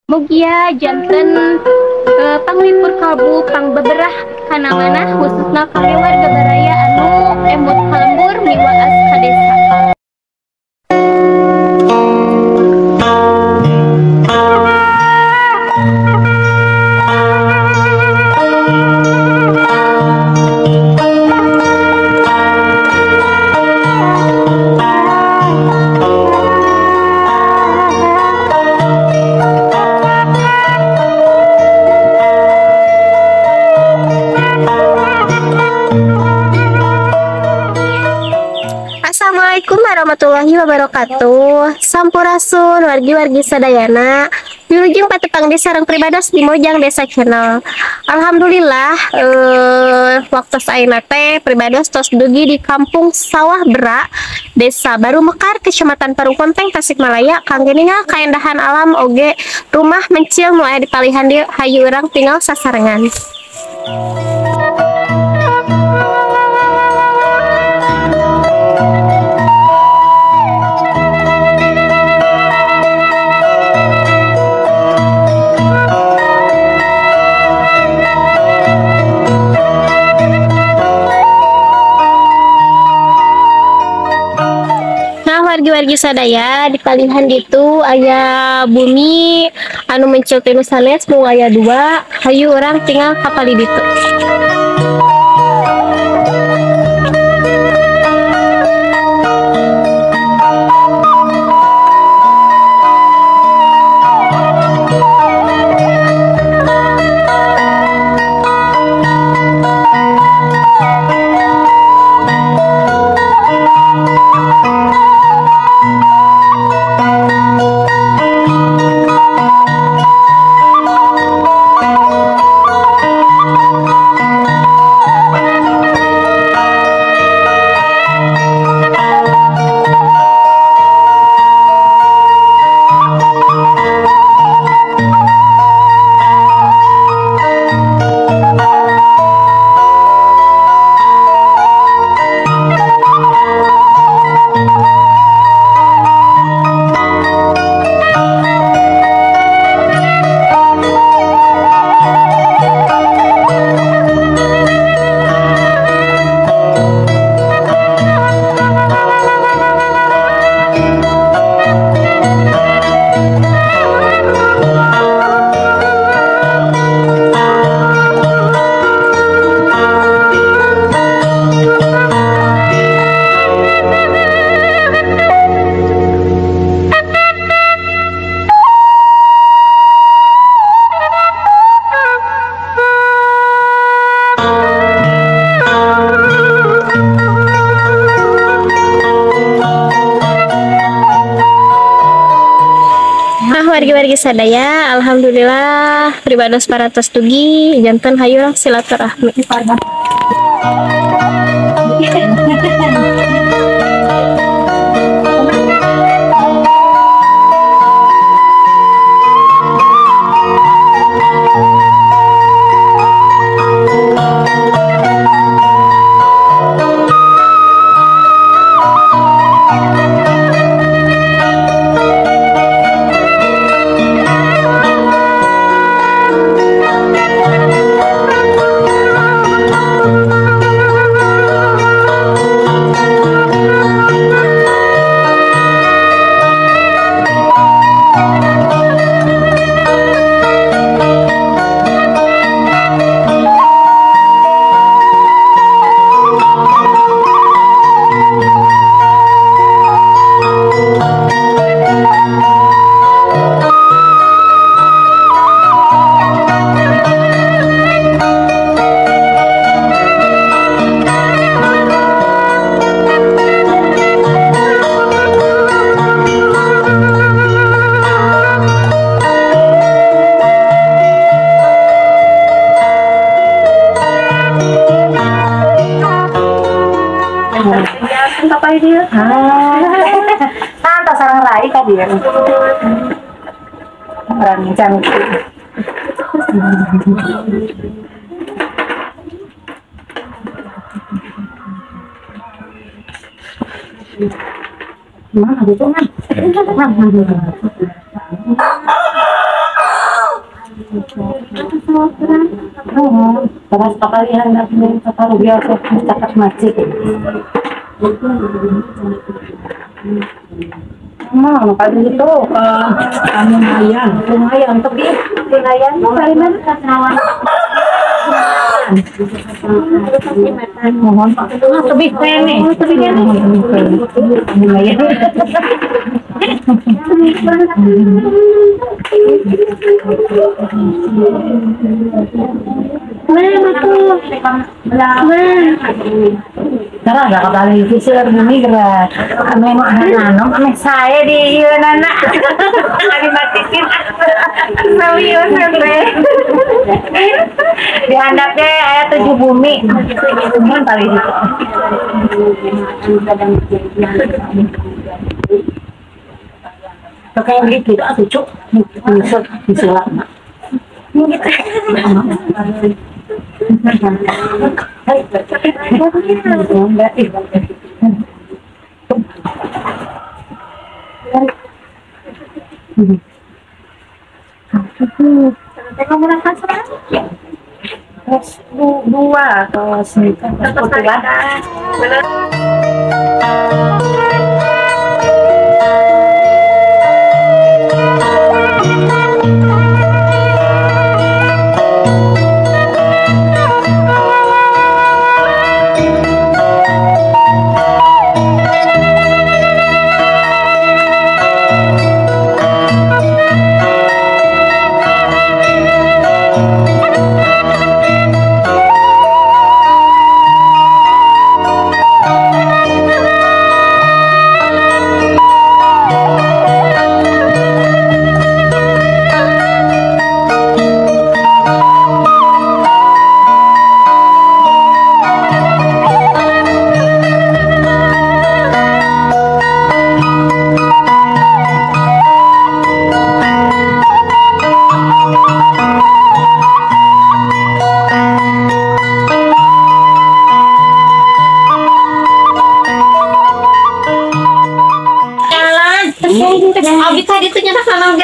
Mugia janten panglipur kalbu pangbeberah kana manah khususna kangge warga baraya anu emut ka lembur miwaas ka desa. Assalamualaikum warahmatullahi wabarakatuh. Sampurasun wargi-wargi sadayana. Wilujeng patepang di sareng pribados di Mojang Desa Channel. Alhamdulillah waktu ayeuna teh pribados tos dugi di Kampung Sawah Bera, Desa Baru Mekar, Kecamatan Parung Ponteng, Tasikmalaya. Kangge ningal kaendahan alam oge rumah mencil nu aya di palihan dieu, hayu urang tinggal sasarengan. Wargi-wargi sadaya di palihan gitu aya bumi anu mencil tinu sanes mung aya dua, hayu urang tinggal ka palih ditu. Wargi-wargi sadaya, alhamdulillah pribados parantos dugi janten hayu urang silaturahmi. Santos sareng rai ka dieu. Orang cantik. Mana gitu, Mang? Terus papalihan natin sa parugya sa takat masjid. Ano, paano dito? Lumayan. Lumayan. Tabi. Lumayan. Pariman. Mohon. Tabi kene. Tabi kene. Lumayan. Tara, nakabalik sila bumigra. Ame mo ano, ame saya di ieu nana. Kami matikin. Serius teh. Di handap teh aya 7 bumi. Cuman paling itu. Kayak gitu atuh cuk. Bisa bisa lama. Gitu. Dua atau Abi tadi tuh nyata sama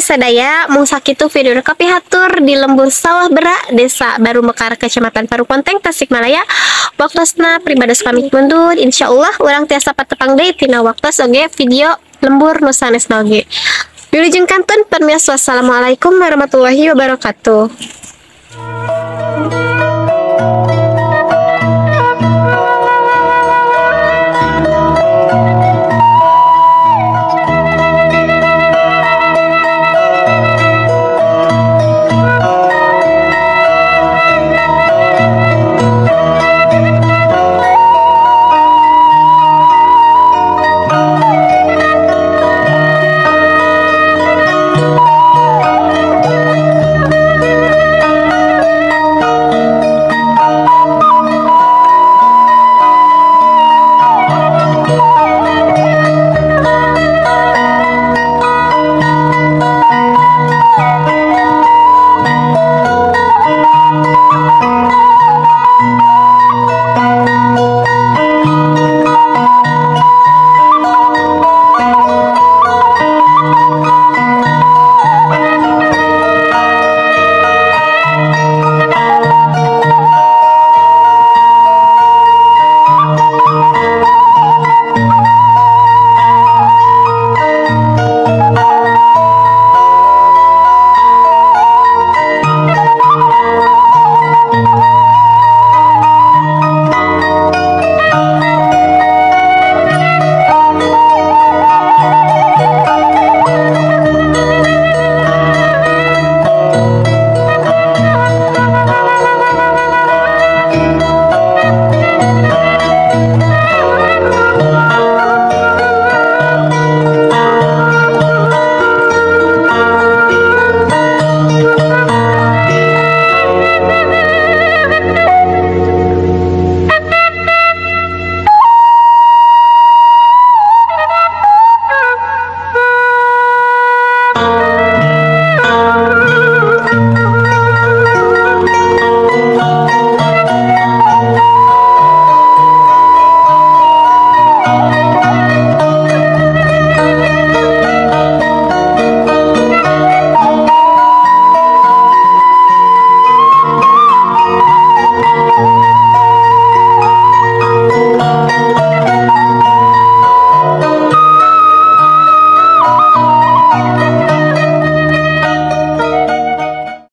sadaya mung sakitu video kapihatur di lembur Sawah Bera, Desa Baru Mekar, Kecamatan Parungponteng, Tasikmalaya. Waktosna pribados pamit mundur, insyaallah urang tiasa patepang deui tina waktos oge video lembur nu sanesna oge. Wilujeng kantun permios, wassalamualaikum warahmatullahi wabarakatuh.